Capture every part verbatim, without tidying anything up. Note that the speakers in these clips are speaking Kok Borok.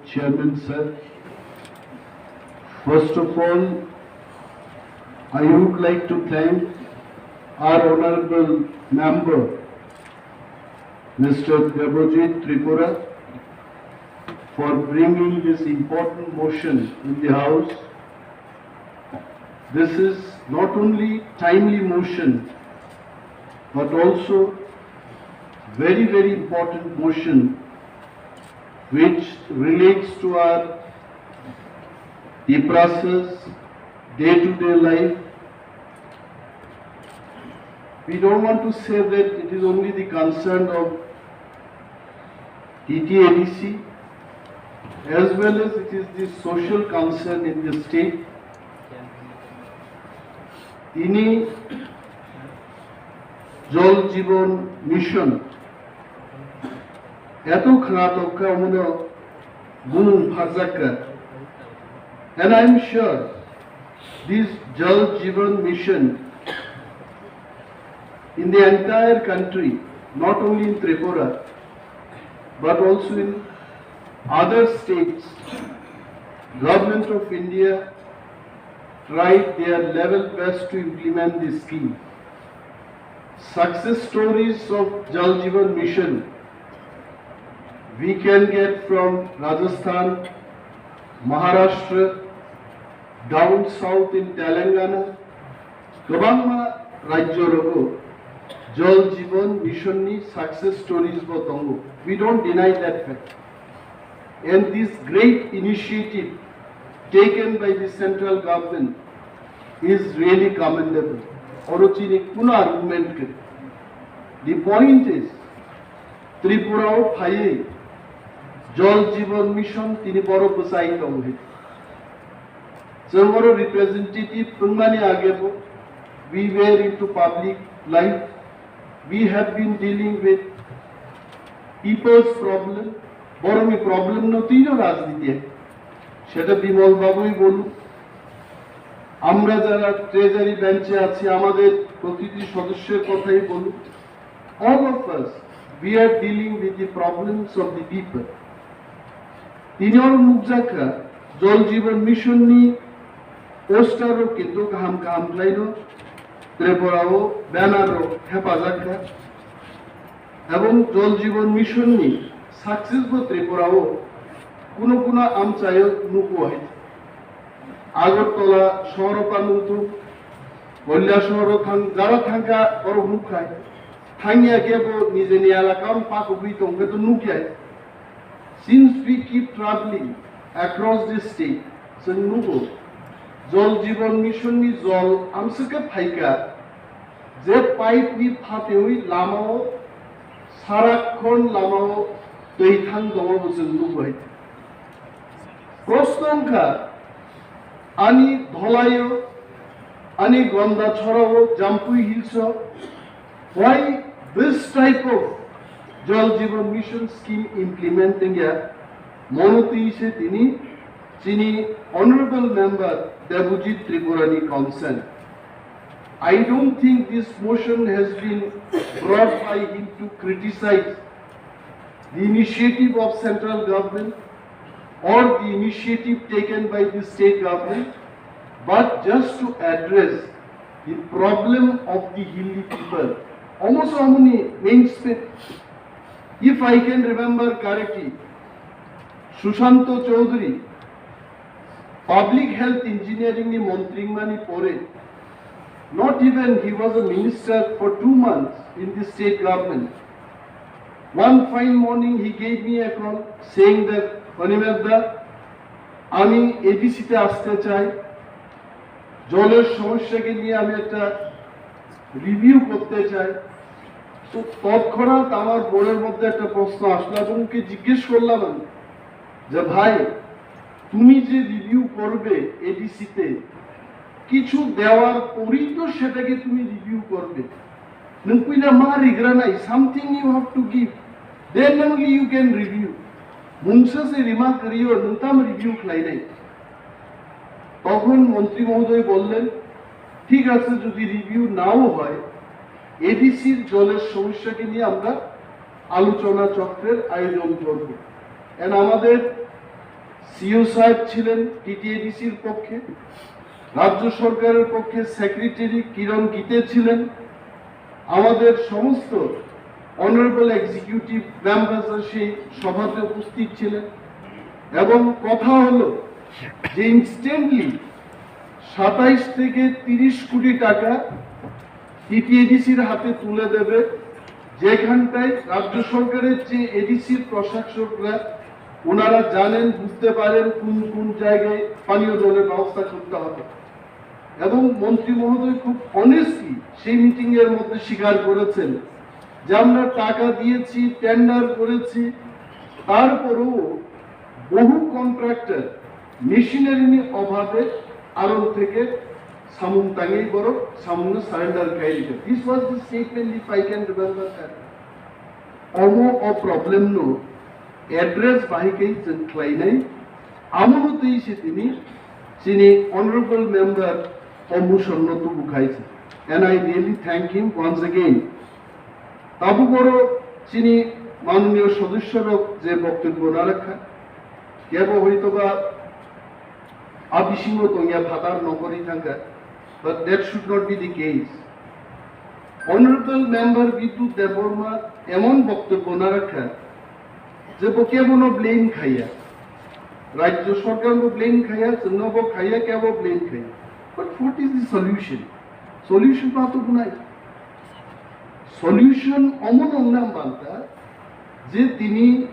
Chairman sir, first of all, I would like to thank our honorable member, Mister Debojit Tripura, for bringing this important motion in the House. This is not only timely motion, but also very, very important motion which relates to our Tiprasas' day-to-day life. We don't want to say that it is only the concern of T T A D C, as well as it is the social concern in the state. Tini Jal Jeevan Mission eto khwnatok kha, omono bumung pharjak kha. And I am sure this Jal Jeevan Mission in the entire country, not only in Tripura, but also in other states, Government of India tried their level best to implement this scheme. Success stories of Jal Jeevan Mission we can get from Rajasthan, Maharashtra, down south in Telangana, kwbangma rajyo rogo Jal Jeevan Mission ni success stories bo tongo. We don't deny that fact. And this great initiative taken by the central government is really commendable. Oro chini kuno argument kwrwi. The point is, Tripura o phaiwi Jal Jeevan Mission tini borok bwchai tongo. Chwng oro representative wngmani age bo we were into public life. We have been dealing with people's problem. Borokni problem no twi no rajniti. সেটা বিমল বাবুই বলুন, আমরা যারা ট্রেজারি বেঞ্চে আছি, আমাদের প্রতিটি সদস্যের কথাই বলুন, all of us, we are dealing with the problems of the people. Tini oro nukjakha, Jal Jeevan Mission ni poster rok kintu kaham kaham khlaino, Tripura o banner rok hepajak kha. Ebong Jal Jeevan Mission ni success bo Tripura o kuno kuno amchaio nugo hai. Agartala sohoro panung tu, Koilashahar o thang, jara thangkha borok nukhai. Thangya khe bo nijeni elaka o pakubui tongkhe to nukya. Since we keep traveling across the state, chwng nugo, Jal Jeevan Mission ni jol amswk khe phaikha, je pipe ni phatewi lama o, sarakhon lama o twi thang tongo bo chwng nugo hai. Proshno wngkha, ani dholaio, ani Gonda chorao, Jampui Hills o, why this type of Jal Jeevan Mission scheme implement wngya, mono twi se tini chini honorable member Debojit Tripura ni concern. I don't think this motion has been brought by him to criticize the initiative of central government or the initiative taken by the state government, but just to address the problem of the hilly people. Omo se omoni main spe-, if I can remember correctly, Sushanta Chowdhury, Public Health Engineering ni montri wngmani pore, not even he was a minister for two months in the state government. One fine morning he gave me a call saying that, "Animesh da, আমি এডিসিতে আসতে চাই, জলের সমস্যাকে নিয়ে আমি একটা রিভিউ করতে চাই।" তো তৎক্ষণাৎ আমার মনের মধ্যে একটা প্রশ্ন আসলো এবং ওকে জিজ্ঞেস করলাম আমি যে, "ভাই, তুমি যে রিভিউ করবে এডিসিতে, কিছু দেওয়ার পরেই তো সেটাকে তুমি রিভিউ করবে। Nwng puila ma rigra nai, something you have to give, then only you can review. Mungsa se rima kwrwi o, nwng tamo review khlai nai?" তখন মন্ত্রী মহোদয় বললেন, "ঠিক আছে, যদি রিভিউ নাও হয়, এডিসির জলের সমস্যাকে নিয়ে আমরা আলোচনা চক্রের আয়োজন করব।" And আমাদের সিইও সাহেব ছিলেন টিটিএডিসির পক্ষে, রাজ্য সরকারের পক্ষে সেক্রেটারি কিরণ গীতে ছিলেন, আমাদের সমস্ত অনারেবল এক্সিকিউটিভ মেম্বাররা সেই সভাতে উপস্থিত ছিলেন। এবং কথা হলো যে ইনস্ট্যান্টলি সাতাইশ থেকে তিরিশ কোটি টাকা টিটিএডিসির হাতে তুলে দেবে, যেখানটায় রাজ্য সরকারের যে এডিসির প্রশাসকরা, ওনারা জানেন, বুঝতে পারেন কোন কোন জায়গায় পানীয় জলের ব্যবস্থা করতে হবে। এবং মন্ত্রী মহোদয় খুব অনেস্টলি সেই মিটিং এর মধ্যে স্বীকার করেছেন যে আমরা টাকা দিয়েছি, টেন্ডার করেছি, তারপরেও বহু কন্ট্রাক্টর মেশিনারি অভাবে আরং থেকে samung tangwi borok samungno surrender khai rikha. This was the statement, if I can remember that. Omo o problem no address bahai khe chwng khlainai, amono twi se tini chini honorable member o motion no tubu khai se. And I really thank him once again. Tabuk oro chini manoniyo sodosyorok je boktobyo narakha, kebo hoitoba a bisingo tongya phatar nokori thangkha, but that should not be the case. Honorable Member Bidut Debbarma emon boktobyo narakha je bo kebono blame khaiya, rajyo sorkarno blame khaiya, chwngno bo khaiya, kebo blame khaiya. But what is the solution? Solution ma to bunai. Solution omo nong nang banta je tini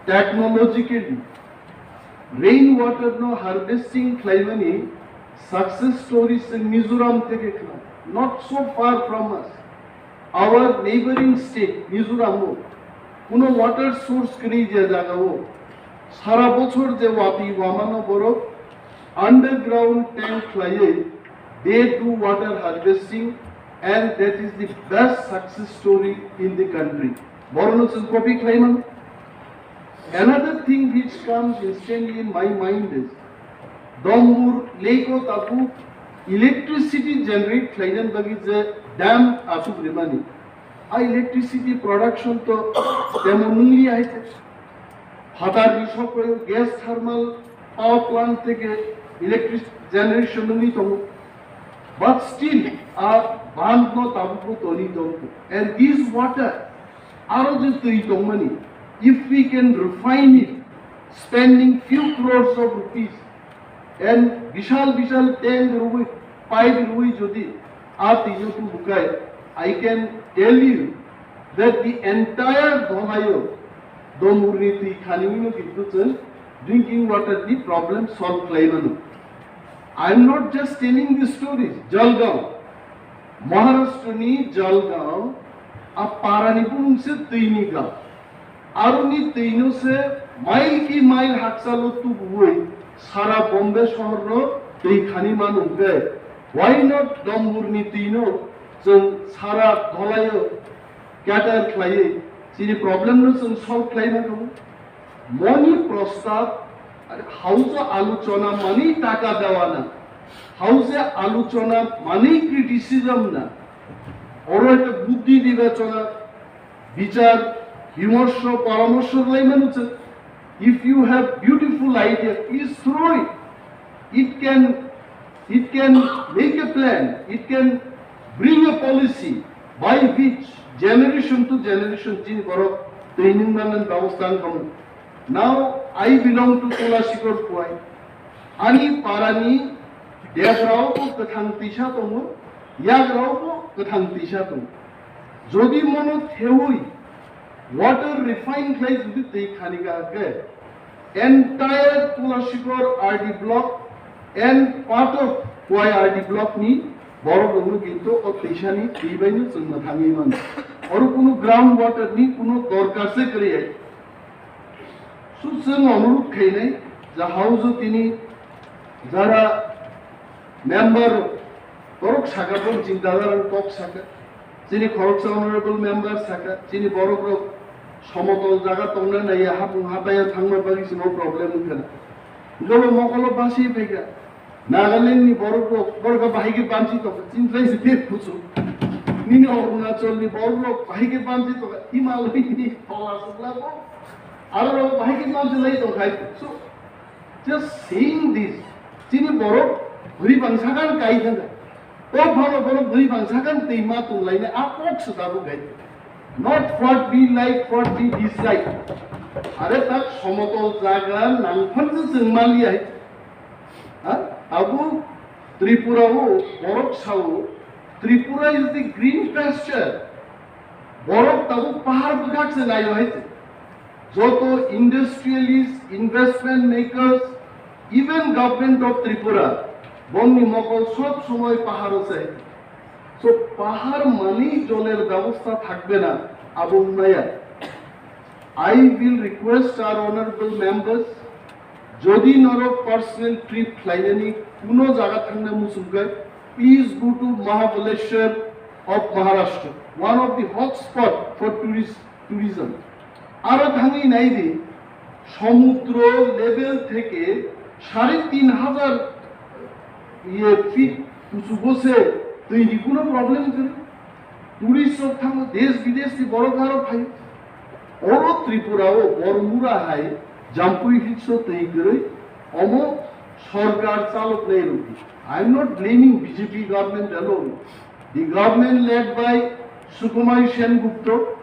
technologically rain water no harvesting khlaimani success stories in Mizoram theke khna, not so far from us. Our neighboring state Mizoram o kuno water source kwrwi je jaga o sara bochor je watwi wamano borok underground tank khlaiwi they do water harvesting, and that is the best success story in the country. Borokno chwng copy khlai mano. Another thing which comes instantly in my mind is Dombur lake o tabuk electricity generate khlainani bagwi je dam achuk rimani. A electricity production to temon nungli hai. Phatar ni sokoi gas thermal power plant theke electric generation nungwi tongo. But still, a bandh no tabukbo toni tongo. And this water aro je twi tongmani, if we can refine it, spending few crores of rupees, and bishal bishal tank rwi, pipe rwi jodi a twi no tubukai, I can tell you that the entire Dholai o Dombur ni twi khani wngno kintu chwng drinking water ni problem solve khlai mano. I am not just telling the stories. Jalgaon, Maharashtra ni Jalgaon, a para ni bumung se twi ni gaon. Aroni twi no se mile ki mile hakchalo tubuwi sara Bombay sohor no twi khani mano hwnkhe, why not Dombur ni twi no chwng sara Dholai o cater khlaiwi chini problem no chwng solve khlai mano? Moni prostab, are, hausa aluchona mani taka dewa na, hausa aluchona mani criticism na, oro ekta buddhi bibechona, bichar, bimorsho, poramorso lai manu chwng. If you have beautiful idea, please throw it. It can, it can make a plan, it can bring a policy by which generation to generation chini borok twi nung nang nang babostha wng tong. Now I belong to Tulashikor Puai. Ani parani degrao bo kwthang tisa tongo, yagrao bo kwthang tisa tongo. Jodi mono thewi water refine khlai jodi twi khani ka hwnkhe, entire Tulashikor R D block and part of Puai R D block ni borok rokno kintu o twisani twi bai no chwngma thangwi mano. Oro kunu ground water ni kunu dorkar se kwrwi. Su chwng onurudh khainai je house o tini jara member borok saka, borok chini dada rok kok saka, chini khoroksa honorable member saka, chini borok rok somotol jaga tongna naiya, hapung hatai o thangma bagwi chini o problem wngkha na. Hwnkhe bo mokolo basi phaikha. Nagaland ni borok rok, borok bahai khe banchi tongkha, chini lai se bek kuchuk. Nini Arunachal ni borok rok bahai khe banchi tongkha, Himalaya ni tola sukla bo. Aro rok bahai khe banchi lai tongkha. So, Just saying this, chini borok bwrwi bangsa khan kai thangkha. O phano borok bwrwi bangsa khan twi ma tonglainai a kok se tabuk hai. Not what we like, what we dislike. Are tak somotol jaga nangphang se chwng maliya hai. Ha? Tabuk Tripura o borok sao, Tripura is the green pasture. Borok tabuk pahar bwkhak se naio hai se. Joto industrialist, investment makers, even government of Tripura, bongni mokol sob somoi paharo se. So pahar mani joler byabostha thakbe na, abo wngnaya. I will request our honorable members, jodi norok personal trip khlainani kuno jaga thangna muchungkha, please go to Mahabaleshwar of Maharashtra, one of the hotspot for tourist tourism. Aro thangwi naidi, somudro level theke sare tin hajar iye feet uchugo se twi ni kuno problem kwrwi. Tourist rok thango, desh bidesh ni borok aro phai. Oro Tripura o Bormura hai Jampui Hills o twi kwrwi, omo sorkar chalok nai rwdi. I am not blaming B J P government alone. The government led by Sukumar Sen Gupta,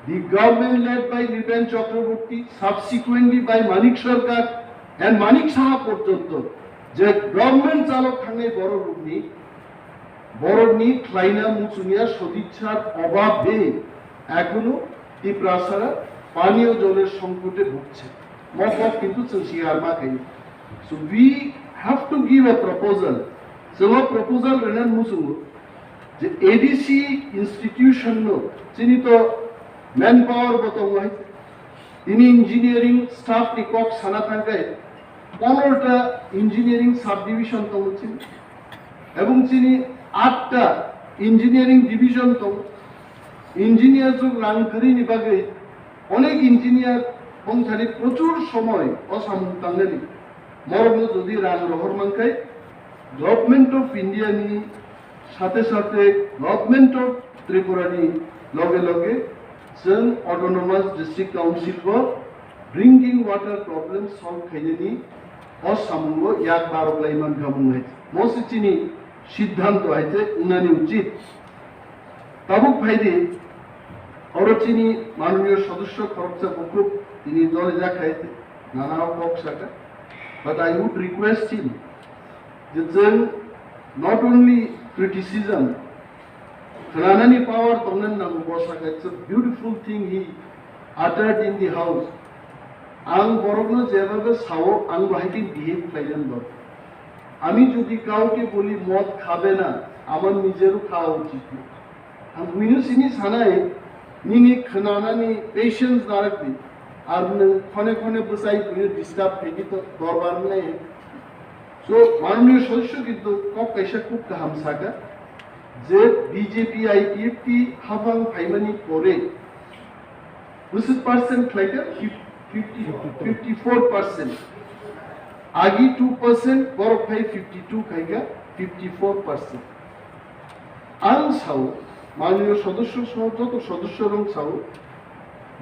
the government led by Nripen Chakraborty, subsequently by Manik Sarkar and Manik Saha porjonto, je government chalok thangnai borok rokni, borokni khlaina muchungya sodichar obab de ekono Tiprasara paniyo joler songkote bhugche. Mo kok kintu chwng siyar ma khayo. So we have to give a proposal. Chwng o proposal rwna muchungo je A D C institution no chini to manpower bo tongo hai. Tini engineering staff ni kok sana thangkhe ponorota engineering subdivision tongo chini. Ebong chini atta engineering division tongo. Engineer jok rang kwrwi ni bagwi onek engineer bongthani prochur somoi o samung tangnani. Morokno jodi rang rohor mankhe Government of India ni sate sate Government of Tripura ni loge loge chwng Autonomous District Council bo drinking water problem solve khainani o samungo yak barok lai mankha mung hai. Mo se chini siddhanto hai se wngnani uchit. Tabuk phaidi oro chini manoniyo sodosyo khoroksa bukhuk tini dolijak hai nana o kok saka. But I would request him je chwng not only criticism, khwnanani power tongnani nango, bo saka, it's a beautiful thing he uttered in the house. Ang borokno jebabe sao, ang bo hai khe behave khlainani dor. আমি যদি কাউকে বলি মদ খাবে না, আমার নিজেরও খাওয়া উচিত না। Ang buino sini sanai, nini khwnanani patience narakdi, ar nwng khone khone bwsai buino disturb khaidi to dorbar nai. So, manoniyo sodosyo kintu kok kaisa khub kaham saka, je B J P I P F T haphang phaimani pore bwswk percent khlaikha? Fifty, fifty-four percent. Agi two percent, borok phai fifty-two khaikha, fifty-four percent. Ang sao, manoniyo sodosyo soho joto sodosyo rok sao,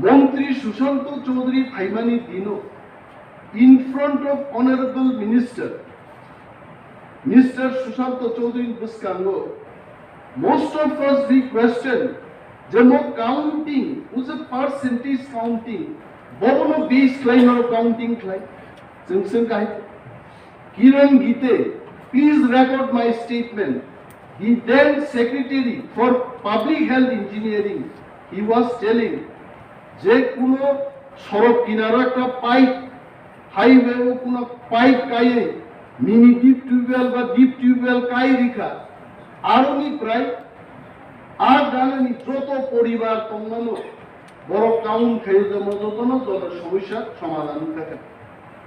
Montri Sushanto Chaudhary phaimani dino, in front of Honorable Minister, Mister Sushanto Chaudhary bwskango, most of us we question, je mo counting, whose percentage counting, bono base khlai no counting khlai, chwng chwng kahai. Kiran Gite, please record my statement. The then Secretary for Public Health Engineering, he was telling je kuno sorok kinaro ekta pipe, highway o kuno pipe kaiye mini deep tubewell ba deep tubewell kai rikha, aroni prai a ganani joto poribar tongmano borok count khayo je mo jotono joto somosya somadhan wngkha khe.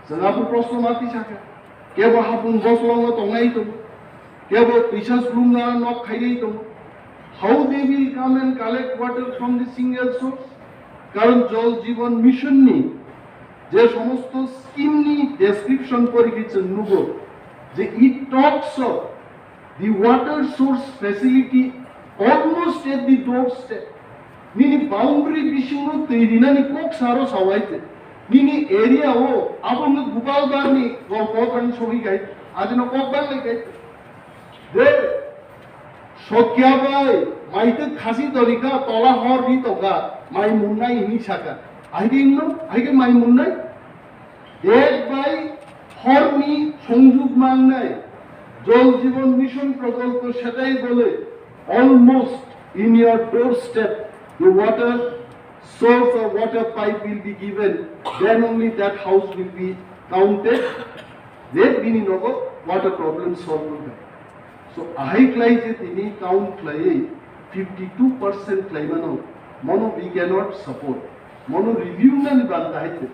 Chwng abo proshno ma tisakha. Kebo hapung boslongo tongnai tongo, kebo twisa slumna nok khainai tongo. How they will come and collect water from the single source? Karon Jal Jeevan Mission ni je somosto scheme ni description porikhe chwng nugo je it talks of the water source facility almost at the doorstep. Nini boundary bisingo twi rinani kok saro sawai te. Nini area o abo no Gopal Barni golpo thang sogwi gai, adino kok bang lai gai. Je Sokya bai, mai twi khasi torika tola hor ri toka, mai munnai hini saka. Aidi no, aidi mai munnai. Dek bai horni songjug mangnai. Jal Jeevan Mission Prakalpo setai bole, almost in your doorstep, the water source or water pipe will be given, then only that house will be counted. Je bini nogo water problem solve wngkha. So, ahai klai je tini count khlaiwi fifty two percent khlaimano, mono we cannot support. Mono review nani banta hai se.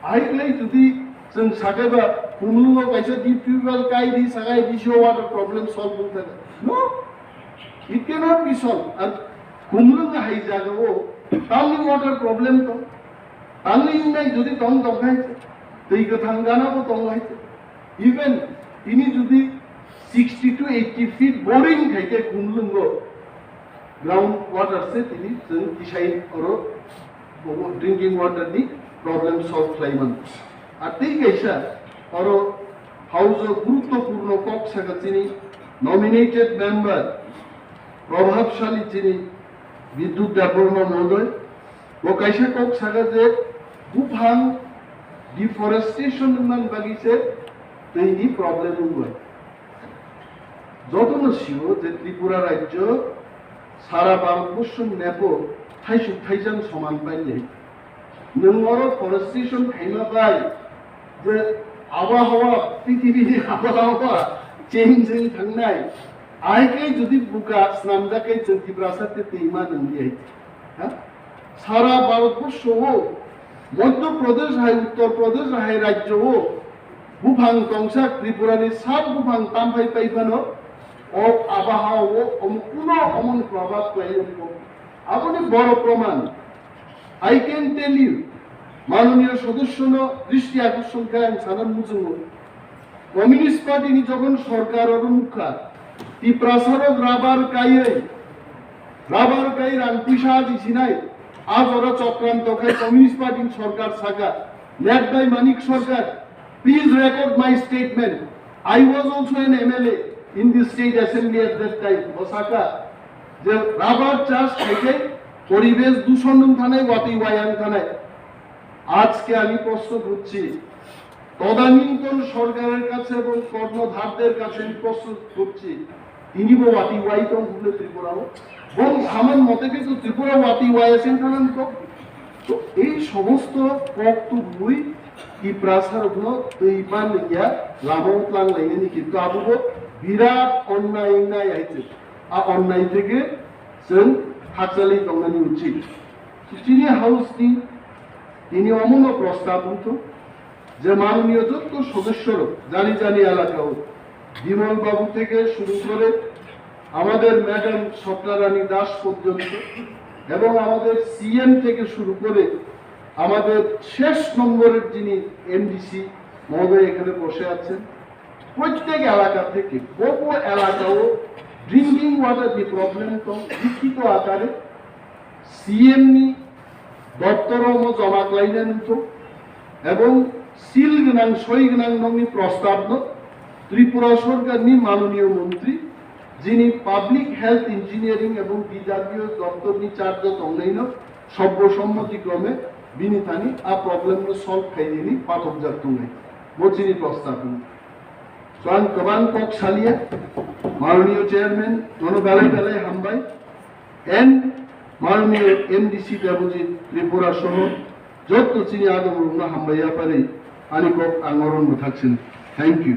Ahai klai jodi chwng sakaiba Khumlungo kaisa deep tubewell kai di sakai D C O water problem solve wngkha. No, it cannot be solved. Ar Khumlungo hai jagao tamni water problem to. Tamni wngnai jodi tong tong hai se. Twi kwthang gana bo tong hai se. Even tini jodi sixty to eighty feet boring khai khe Khumlungo ground water se tini chwng tisai oro drinking water ni problem solve khlai mano. Ar tei kaisa oro house o guruttopurno kok saka chini nominated member Probhabshali chini Bidyut Debbarma Mohodoy, bo kaisa kok saka je buphang deforestation wngmani bagwi se twi ni problem wngwi. Jotono sio je Tripura rajyo sara Bharatborsho ni map o thaisuk thaijang soman pailai. Nwng oro forestation khaima bai je abahawa, pithibini abahawa change wng thangnai, ahai khe jodi buka snamjak khe chwng Tiprasa tei twima nang di hai. Ha? Sara Bharatborsho o Madhya Pradesh hai, Uttar Pradesh hai rajyo o buphang tongsa Tripura ni sat buphang tamphai pai phano o abahawa o om-, kuno omon probhab khlai wngkho. Aboni boro proman. I can tell you, manoniyo sodosyono dristi akorshonkhe ang sana muchungo. Communist Party ni jokhon sorkar oro nukha, Tiprasa rok rabar kaiwi, rabar kai rang puisa aji sinai, a jora chokranto khai Communist Party ni sorkar saka, led by Manik Sarkar. Please record my statement. I was also an M L A in the state assembly at that time. Bo saka je rabar chas khai khai poribesh dushon wng thanai, watwi waya wng thanai. আজকে আমি প্রশ্ন করছি, তদানীন্তন সরকারের কাছে এবং কর্ণধারদের কাছে আমি প্রশ্ন করছি, tini bo watwi wai tong hwnwi Tripura o. Bong saman mote khe to Tripura watwi wai asing thanani to. To ei somosto kok tubui Tiprasa rokno twi man ya lama o tlang lainani kintu abo bo birat onnai wngnai hai se. A onnai theke chwng hakchalwi tongnani uchit. Chini house ni tini omono prostab wngthok. যে মাননীয় যত সদস্যরা জানি জানি এলাকাও বিমল বাবু থেকে শুরু করে আমাদের ম্যাডাম স্বপ্নারানী দাস পর্যন্ত এবং আমাদের সিএম থেকে শুরু করে আমাদের শেষ নম্বরের যিনি এমডিসি মহোদয় এখানে বসে আছেন, প্রত্যেক এলাকা থেকে বহু এলাকাও ড্রিঙ্কিং ওয়াটার যে প্রবলেম তো লিখিত আকারে CM ni doptor o omo joma khlaina nungthok, ebong seal gwnang, soi gwnang nokni prostab no Tripura sorkar ni manoniyo montri, jini public health engineering ebong D W S doptor ni charge o tongnai no sobbo sommoti krome bini thani a problem no solve khainani pathokjak tongnai. Bo chini prostab no. So ang kwbang kok salia, manoniyo chairman, nono belai belai hambai. And manoniyo M D C Debojit Tripura soho jotto chini adong rokno hambai yapari ani kok ang oron bwthak sini. Thank you.